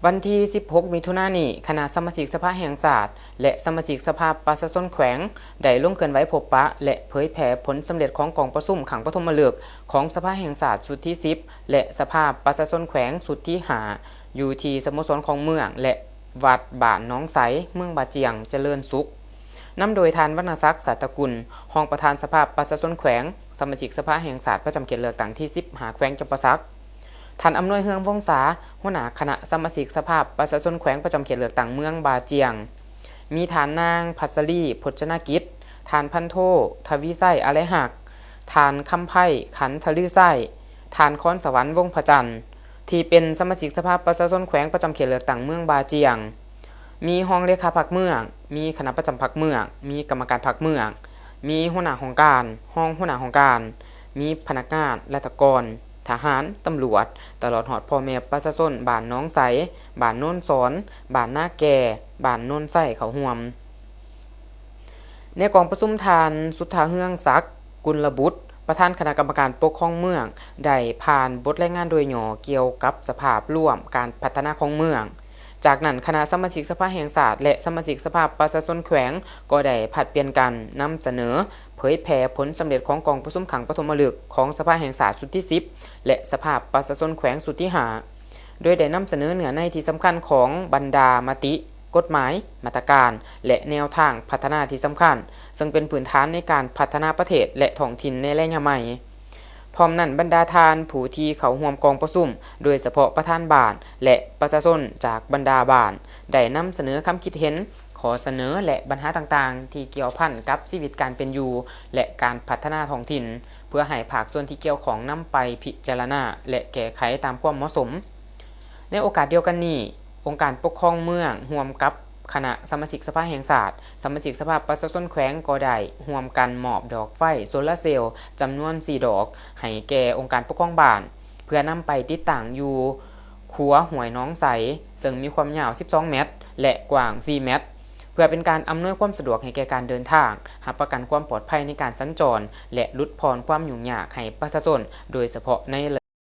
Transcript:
ວັນທີສິບຫົກ ມິຖຸນານີ້, ຄະນະສະມາຊິກສະພາແຫ່ງຊາດ ແລະ ສະມາຊິກສະພາປະຊາຊົນແຂວງ ໄດ້ລົງເຄື່ອນໄຫວພົບປະ ແລະ ເຜີຍແຜ່ຜົນສຳເລັດຂອງກອງປະຊຸມຄັ້ງປະຖົມມະລຶກຂອງສະພາແຫ່ງຊາດຊຸດທີສິບ ແລະ ສະພາປະຊາຊົນແຂວງຊຸດທີຫ້າ ຢູ່ທີ່ສະໂມສອນຂອງເມືອງ ແລະ ວັດບ້ານໜອງໃສ, ເມືອງບາຈຽງຈະເລີນສຸກ. ນຳໂດຍທ່ານ ວັນນະສັກ ສາດຕະກຸນ, ຮອງປະທານສະພາປະຊາຊົນແຂວງ, ສະມາຊິກສະພາແຫ່ງຊາດປະຈຳເຂດເລືອກຕັ້ງທີສິບຫ້າ ແຂວງຈຳປາສັກ, ທ່ານ ອຳນວຍ ເຮືອງວົງສາ, ຫົວໜ້າຄະນະສະມາຊິກສະພາປະຊາຊົນແຂວງປະຈຳເຂດເລືອກຕັ້ງເມືອງບາຈຽງ, ມີທ່ານນາງ ພັດສະລີ ພົດຈະນາກິດ, ທ່ານພັນໂທ ທະວີໄຊ ອາໄລຮັກ, ທ່ານ ຄຳໄພ ຂັນທະລືໄຊ, ທ່ານ ຄອນສະຫວັນ ວົງພະຈັນ ທີ່ເປັນສະມາຊິກສະພາປະຊາຊົນແຂວງປະຈຳເຂດເລືອກຕັ້ງເມືອງບາຈຽງ, ມີຮອງເລຂາພັກເມືອງ, ມີຄະນະປະຈຳພັກເມືອງ, ມີກຳມະການພັກເມືອງ, ມີຫົວໜ້າຫ້ອງການ, ຮອງຫົວໜ້າຫ້ອງການ, ມີພະນັກງານ, ລັດຖະກອນ, ທະຫານ, ຕຳຫຼວດ, ຕະຫຼອດຮອດພໍ່ແມ່ປະຊາຊົນບ້ານໜອງໃສ, ບ້ານໂນນສອນ, ບ້ານນາແກ່, ບ້ານໂນນໄຊ ເຂົ້າຮ່ວມ. ໃນກອງປະຊຸມ, ທ່ານ ສຸດທາເຮືອງສັກ ກຸນລະບຸດ, ປະທານຄະນະກຳມະການປົກຄອງເມືອງ ໄດ້ຜ່ານບົດລາຍງານໂດຍຫຍໍ້ກ່ຽວກັບສະພາບລວມການພັດທະນາຂອງເມືອງ. ຈາກນັ້ນ, ຄະນະສະມາຊິກສະພາແຫ່ງຊາດ ແລະ ສະມາຊິກສະພາປະຊາຊົນແຂວງ ກໍໄດ້ຜັດປ່ຽນກັນນຳສະເໜີເຜີຍແຜ່ຜົນສຳເລັດຂອງກອງປະຊຸມຄັ້ງປະຖົມມະລຶກຂອງສະພາແຫ່ງຊາດຊຸດທີສິບ ແລະ ສະພາປະຊາຊົນແຂວງຊຸດທີຫ້າ ໂດຍໄດ້ນຳສະເໜີເນື້ອໃນທີ່ສຳຄັນຂອງບັນດາມະຕິ, ກົດໝາຍ, ມາດຕະການ ແລະ ແນວທາງພັດທະນາທີ່ສຳຄັນ, ເຊິ່ງເປັນພື້ນຖານໃນການພັດທະນາປະເທດ ແລະ ທ້ອງຖິ່ນໃນໄລຍະໃໝ່. ພ້ອມນັ້ນ, ບັນດາທ່ານຜູ້ທີ່ເຂົ້າຮ່ວມກອງປະຊຸມ, ໂດຍສະເພາະປະທານບ້ານ ແລະ ປະຊາຊົນຈາກບັນດາບ້ານ, ໄດ້ນຳສະເໜີຄຳຄິດເຫັນ, ຂໍ້ສະເໜີ ແລະ ບັນຫາຕ່າງໆທີ່ກ່ຽວພັນກັບຊີວິດການເປັນຢູ່ ແລະ ການພັດທະນາທ້ອງຖິ່ນ, ເພື່ອໃຫ້ພາກສ່ວນທີ່ກ່ຽວຂ້ອງນຳໄປພິຈາລະນາ ແລະ ແກ້ໄຂຕາມຄວາມເໝາະສົມ. ໃນໂອກາດດຽວກັນນີ້, ອົງການປົກຄອງເມືອງຮ່ວມກັບຄະນະສະມາຊິກສະພາແຫ່ງຊາດ, ສະມາຊິກສະພາປະຊາຊົນແຂວງກໍໄດ້ຮ່ວມກັນມອບດອກໄຟໂຊລາເຊວຈຳນວນສີ່ດອກ ໃຫ້ແກ່ອົງການປົກຄອງບ້ານ ເພື່ອນຳໄປຕິດຕັ້ງຢູ່ຂົວຫ້ວຍໜອງໃສ, ເຊິ່ງມີຄວາມຍາວສິບສອງແມັດ ແລະ ກວ້າງສີ່ແມັດ, ເພື່ອເປັນການອຳນວຍຄວາມສະດວກໃຫ້ແກ່ການເດີນທາງ, ຮັບປະກັນຄວາມປອດໄພໃນການສັນຈອນ ແລະ ຫຼຸດຜ່ອນຄວາມຫຍຸ້ງຍາກໃຫ້ປະຊາຊົນ, ໂດຍສະເພາະໃນ